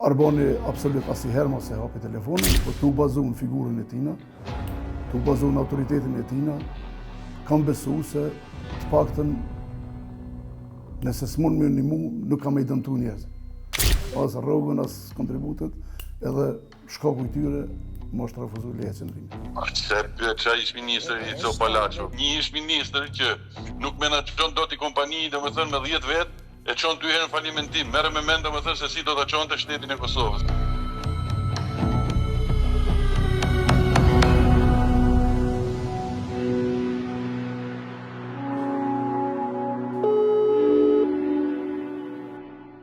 Arbani absolut asnjëherë mos e hapi telefonin, po tu bazu në figurën e tina, tu bazu në autoritetin e tina, kam besu se të paktën nëse s'mund me nimu, nuk ka me i dëmtu njerëz. As rrogën, as kontributet, edhe shkaku i tyre, më është refuzu leja qëndrimit. A pse pyet ça ish ministër i co palaço. Një ish ministër që nuk menaxhon dot një kompani, domethënë me 10 vetë, E çon dy herë në falimentim, merre me mend domethënë se si do ta çonte shtetin e Kosovës.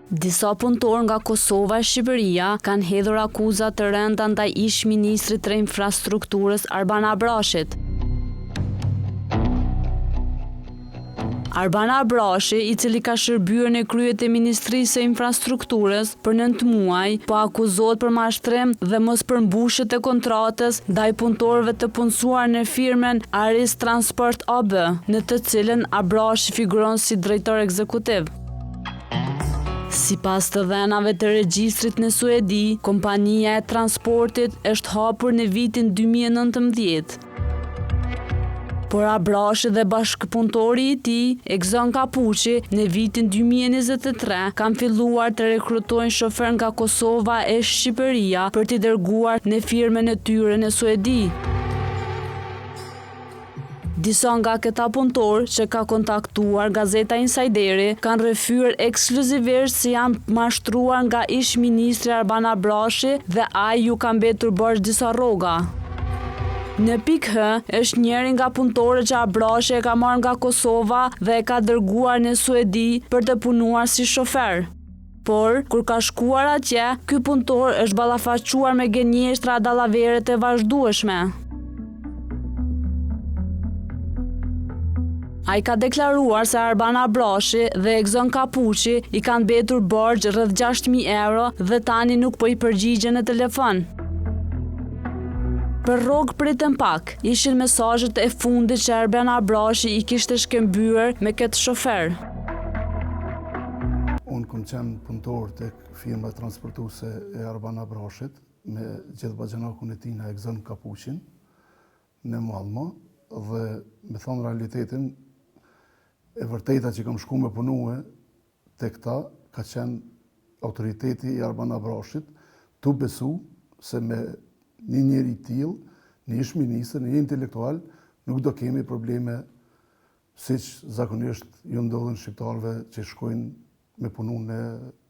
Disa punëtorë nga Kosova e Shqipëria kanë hedhur akuza të rënda ndaj ish-ministrit të Infrastrukturës Arban Abrashit. Arban Abrashi, i cili ka shërbyer në krye të Ministrisë së Infrastrukturës për nëntë muaj, po akuzohet për mashtrim dhe mospërmbushje të kontratës ndaj punëtorëve të punësuar në firmën Aris Transport AB, në të cilën Abrashi figuron si drejtor ekzekutiv. Sipas të dhënave të regjistrit në Suedi, kompania e transportit është hapur në vitin 2019. Por Abrashi dhe bashkëpunëtori i tij, Egzon Kapuçi, në vitin 2023 kanë filluar të rekrutojnë shoferë nga Kosova e Shqipëria për t'i dërguar në firmën e tyre në Suedi. Disa nga këta punëtorë që ka kontaktuar Gazeta Insajderi kanë rrëfyer ekskluzivisht se janë mashtruar nga ish-ministri Arban Abrashi dhe ai ju ka mbetur borxh disa rroga. Në pikë H është njëri nga punëtorët që Abrashi e ka marrë nga Kosova dhe e ka dërguar në Suedi për të punuar si shofer. Por, kur ka shkuar atje, ky punëtor është ballafaquar me gënjeshtra e dallavere të vazhdueshme. Ai ka deklaruar se Arban Abrashi dhe Egzon Kapuçi i kanë mbetur borxh rreth 6.000 euro dhe tani nuk po i përgjigjen në telefon. Për rrogë pritëm pak, ishin mesazhet e fundit që Arban Abrashi i kishte shkëmbyer me këtë shofer. Unë kom qenë punëtor tek firma transportuese e Arban Abrashit me gjithë baxhanakun e tina Egzon Kapuçin në Malmo dhe me thonë realitetin e vërteta që kam shku me punue Tek ta ka qenë autoriteti i Arban Abrashit, tu besu se me një njeri të tillë, një ish ministër, një intelektual, nuk do kemi probleme siç zakonisht ju ndodhin shqiptarëve që shkojnë me punu në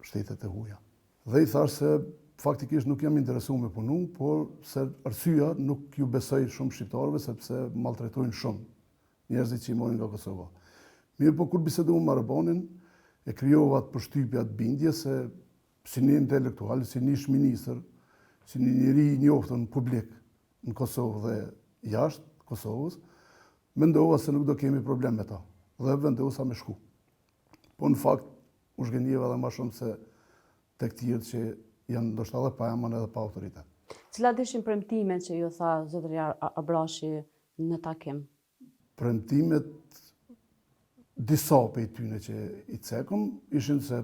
shtetet e huja. Dhe i thash se faktikisht nuk jam interesu me punu, por se arsyeja nuk ju besoj shumë shqiptarëve sepse maltretojnë shumë. njerëzit që i marrin nga Kosova. Mirëpo, kur biseduam me Arbanin, e krijova atë përshtypje, atë bindje se si një intelektual, si një ish ministër, si një njeri i njoftun publik në Kosovë dhe jashtë Kosovës, mendova se nuk do kemi problem me ta dhe vendosa me shku. Po në fakt, u zhgënjeva edhe ma shumë se tek tjerët që janë ndoshta edhe pa emën edhe pa autoritet. Cilat ishin premtimet që ju tha zotëri Abrashi në takim? Premtimet disa prej tyne që i cekëm, ishin se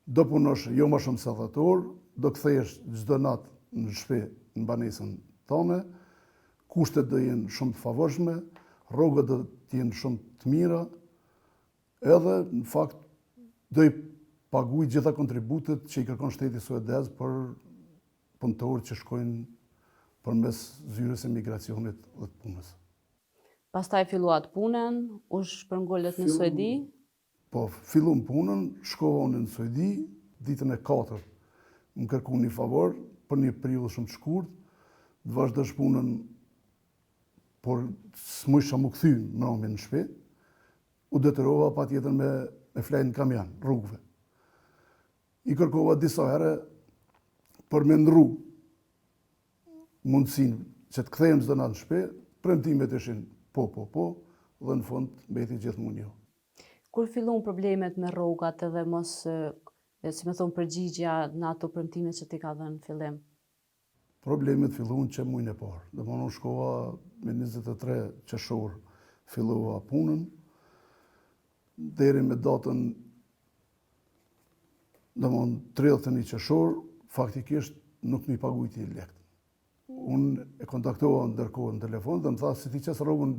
do punosh jo më shumë se 10 orë, do kthehesh çdo natë në shtëpi në banesën tane, kushtet do jenë shumë të favorshme, rrogat do të jenë shumë të mira, edhe në fakt do i paguaj gjitha kontributet që i kërkon shteti suedez për punëtorë që shkojnë përmes zyrës së migracionit dhe të punës. Pastaj filluat punën, u shpërngulët në Suedi? Po, fillum punën, shkova unë në Suedi, ditën e katërt më kërkun një favor për një periudhë shumë të shkurt, të vazhdosh punën, por s'mujsha m'u kthy mramje në shpi, u detyrova patjetër me, me flejt në kamion, rrugëve. I kërkova disa herë për me ndrru mundësinë që të kthehem çdo natë në shtëpi, premtimet ishin po, po, po, dhe në fund mbeti gjithmonë jo. Kur fillun problemet me rrogat edhe mos, si me thonë, përgjigja në ato premtime që t'i ka dhënë në fillim? Problemet filluan që mujin e parë. Domethënë unë shkova me 23 qershor fillova punën, deri me datën domethënë 31 qershor, Faktikisht nuk m'i pagujti lekt. Unë e kontaktova ndërkohë në telefon dhe më tha se t'i qes rrogën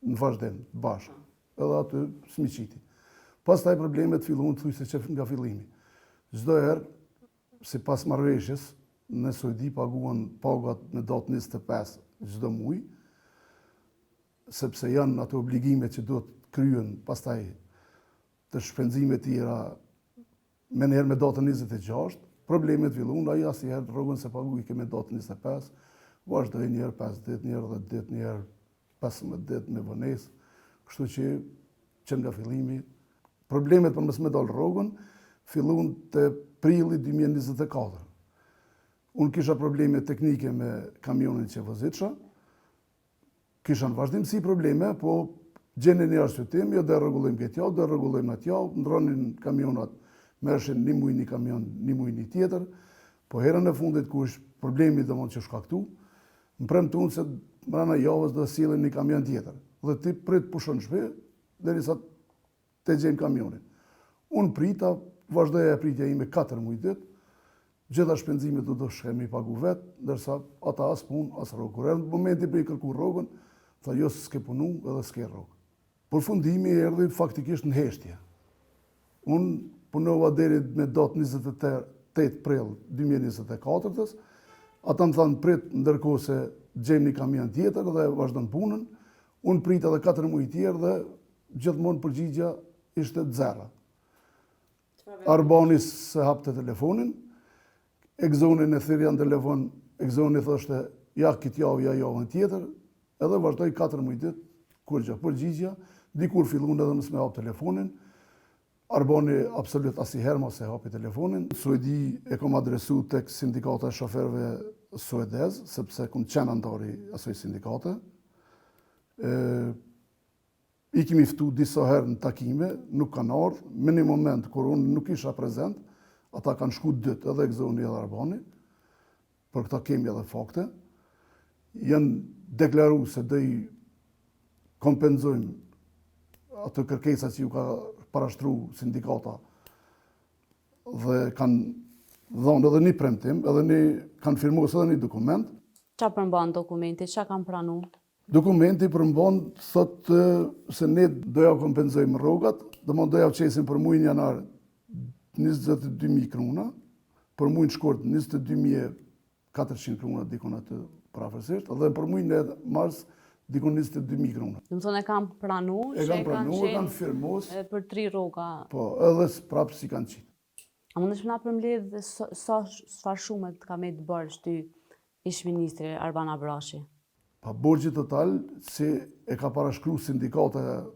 në vazhdim, bashkë. Edhe aty s'm'i qiti. Pastaj problemet fillun thujse që nga fillimi. Çdo herë, sipas marrëveshjes, në Suedi paguan pagat në datë 25 çdo muj, sepse janë ato obligime që duhet kryen pastaj të shpenzime tjera Menjëherë me datën 26, problemet fillun, ai asnjëherë rrogën s'e pagujke me datën 25, vazhdoi një herë 5 ditë, një herë 10 ditë, një herë 15 ditë me vonesë, kështu që që nga fillimi, problemet për mos me dalë rrogën, fillun te prilli 2024. Unë kisha probleme teknike me kamionin që vozitsha, Kisha në vazhdimësi probleme, po gjenin një arsyetim, jo do e rregullojmë këtë javë, do e rregullojmë atë javë, ndronin kamionat, merrshin një muj një kamion, një muj një tjetër, po herën e fundit ku është problemi domethënë që shkaktu, më premtun se mrena javës do e sjellin një kamion tjetër. Dhe ti prit pusho në shpi, derisa Të gjejmë kamionin. Unë prita, vazhdoi ajo pritja ime 4 muj ditë, gjitha shpenzimet u dashke me i pagu vetë, ndërsa ata as punë, as rrogë. Kur erdhi momenti për i kërku rrogën, tha jo s'ke punu edhe s'ke rrogë. Përfundimi erdhi faktikisht në heshtje. Unë punova deri me datë 28 prill 2024-ës, ata më thanë prit ndërkohë se gjejmë një kamion tjetër dhe vazhdon punën, unë prita edhe 4 muaj tjerë dhe Gjithmonë përgjigja ishte zero. Arbani s'e hapte telefonin, Egzonin e thirrja në telefon, Egzoni thoshte ja këtë javë, ja javën tjetër, edhe vazhdoi 4 muaj ditë, kurgjë përgjigja, dikur fillun edhe mos me hap telefonin, Arbani absolut asnjëherë mos e hapi telefonin. Suedi e kom adresu tek sindikata e shoferëve suedez, sepse kom qenë anëtar i asaj sindikate. E, I kemi ftu disa herë në takime, nuk kanë ardhë, me një moment kur unë nuk isha prezent, ata kanë shku dytë, edhe Egzoni edhe Arbani, për këta kemi edhe fakte, janë deklaru se do i kompenzojmë ato kërkesa që ju ka parashtru sindikata dhe kanë dhonë edhe një premtim, edhe një, kanë firmos edhe një dokument. Qa përmban dokumenti, qa kanë pranu? Dokumenti përmban, thotë se ne do ja kompenzojmë rrogat, domethënë do ja qesim për mujin janar 22.000 kruna, për mujin shkurt 22.400 kruna dikun aty përafërsisht, dhe për mujin e mars dikun 22.000 kruna. Domethënë e kanë pranu, e kanë pranu, e kanë firmos. Për tri rroga. Po, edhe prapë s'i kanë qitë. A mundesh me na përmbledh sa sa çfarë shume të ka met borxh ty ish ministri Arban Abrashi? Pa borxhi total si e ka parashkru sindikata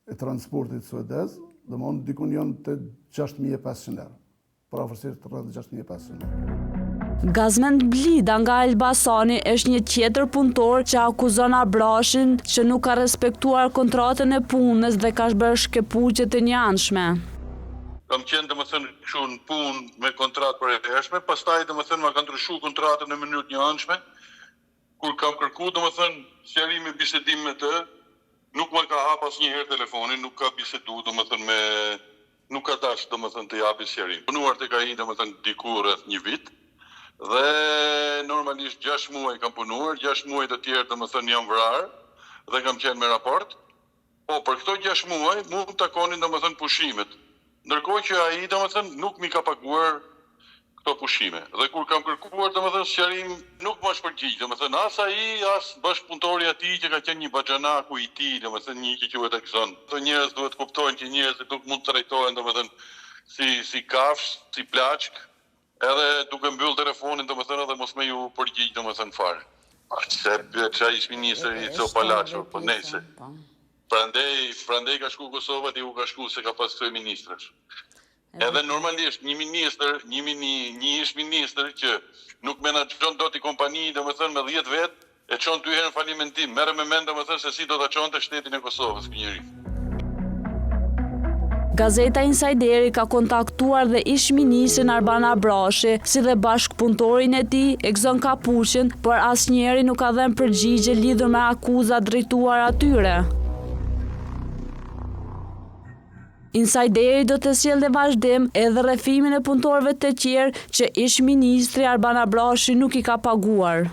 e transportit suedez, domethënë dikun janë te 6500 euro. Përafërsisht rreth 6500 euro. Gazmend Blida nga Elbasani është një tjetër punëtor që akuzon Abrashin që nuk ka respektuar kontratën e punës dhe ka bërë shkëputje të njëanshme. Kam qenë domethënë kështu në punë me kontratë përhershme, pastaj domethënë ma ka ndryshu kontratën në mënyrë të njëanshme, kur kam kërku domethënë sqarim e bisedim me të, nuk ma ka hap asnjëherë telefonin, nuk ka bisedu domethënë me nuk ka dashtë domethënë të japi sqarim. Punuar tek ai domethënë diku rreth një vit dhe normalisht 6 muaj kam punuar, 6 muaj të tjerë domethënë jam vrarë dhe kam qenë me raport. Po, për këto 6 muaj mu më takonin domethënë pushimet. Ndërkohë që ai domethënë nuk m'i ka paguar këto pushime. Dhe kur kam kërkuar domethënë sqarim nuk më është përgjigj, domethënë as ai, as bashkëpunëtori i atij që ka qenë një baxhanaku i tij, domethënë një që quhet Egzon. Këto njerëz duhet të kuptojnë që njerëzit nuk mund të trajtohen domethënë si si kafshë, si plaçkë, Edhe duke mbyll telefonin domethënë edhe mos me ju përgjigj domethënë fare. Pa ç'e pyet ça ish ministër i co palaço, po nejse. Po. Prandej, prandej ka shku Kosova di ku ka shku se ka pas këso ministrash. Edhe normalisht një ministër, një mini, një ish ministër që nuk menaxhon dot një kompani, domethënë me 10 vet, E çon dy herë në falimentim, merre me mend domethënë se si do ta çonte shtetin e Kosovës ky njeri. Gazeta Insajderi ka kontaktuar dhe ish-ministrin Arban Abrashi, si dhe bashkëpunëtorin e tij, Egzon Kapuqin, por asnjëri nuk ka dhënë përgjigje lidhur me akuzat drejtuar atyre. Insajderi do të sjellë në vazhdim edhe rrëfimin e punëtorëve të tjerë që ish-ministri Arban Abrashi nuk i ka paguar.